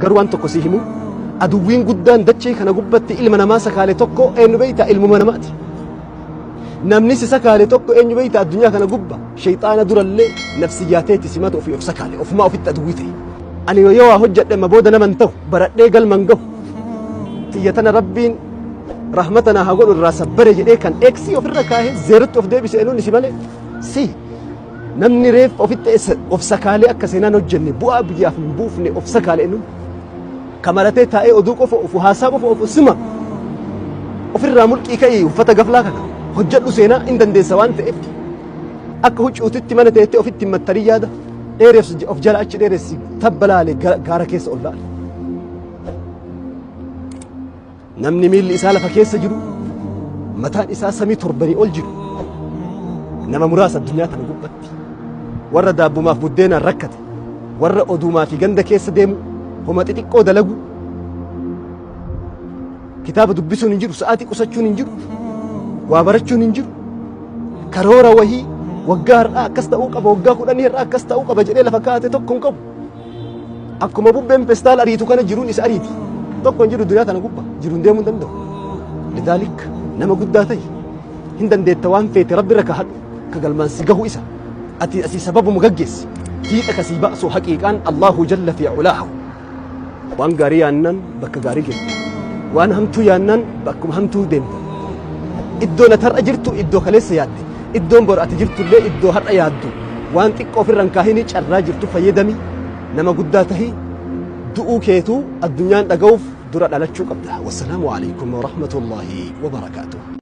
Garuu waan tokko sii himu, aduwwiin guddaan dachee kana gubbatti ilma namaa sakaale tokko eenyu beeyta? Ilmuma namaati. Namni si sakaale tokko eenyu beeyta addunyaa kana gubba? Sheyxaana durallee nafsiyyaateeti simatu ofii of sakaale, ofumaa ofitti aduwwii ta'e. Ani yoo waa hojjedhe amma booda nama hin ta'u, baradhee galma hin gahu. Tiyya tana Rabbiin rahmata naa haa godhu irraa sabbare jedhee kan eeksii ofirra kaahee zeerotti of deebise eenyuun si malee? Si. Namni reeffa ofitti of sakaalee akka seenaan hojjenne bu'aa biyyaaf hin buufne of sakaale eenyuun? Kamaratee taa'ee oduu qofa ofu haasaa qofa ofu sima. Ofirraa mulqii ka'ii uffata gaflaa kana hojjedhu seenaa hin dandeessa waan ta'eef. Akka huccuutitti mana teettee ofitti hin mattarii yaada. Dheeressi of jala achi dheeressi tabba laale gaara keessa ol laale. Namni miilli isaa lafa keessa jiru mataan isaa samii torbanii ol jiru nama muraasa addunyaa tana gubbatti. Warra daabbumaaf buddeenaan rakkate, warra oduumaa fi ganda keessa deemu, homa xixiqqoo dalagu, kitaaba dubbisuun hin jiru, sa'aatii qusachuun hin jiru, waa barachuun hin jiru, karoora wahii waggaa har'aa akkas ta'uu qaba, waggaa kudhanii har'aa akkas ta'uu qaba jedhee lafa kaa'ate tokko hin qabu. Akkuma bubbeen pestaala ariitu kana jiruun isa ariiti. Tokko hin jiru duniyaa tana gubba jiruun deemuu hin danda'u. Lidaalik nama guddaa ta'i. Hin dandeetta waan feete rabbi irra kaahadhu ka galmaan si gahu isa. Ati asii sababuma gaggeessi. Fiixa kasii ba'su haqiiqaan Allahu jalla fi ulaahu. Waan gaarii yaannaan bakka gaarii geetta. Waan hamtuu yaannaan bakkuma hamtuu deemta. Iddoon ati har'a jirtu iddoo kaleessa yaadde. Iddoon bor ati jirtullee iddoo har'a yaaddu. Waan xiqqoo ofirra hin kaahini carraa jirtu fayyadami. Nama guddaa tahi du'uu keetuu addunyaan dhaga'uuf dura dhalachuu qabda. Wassalaamu alaikum warahmatullaahi wabarakaatuh.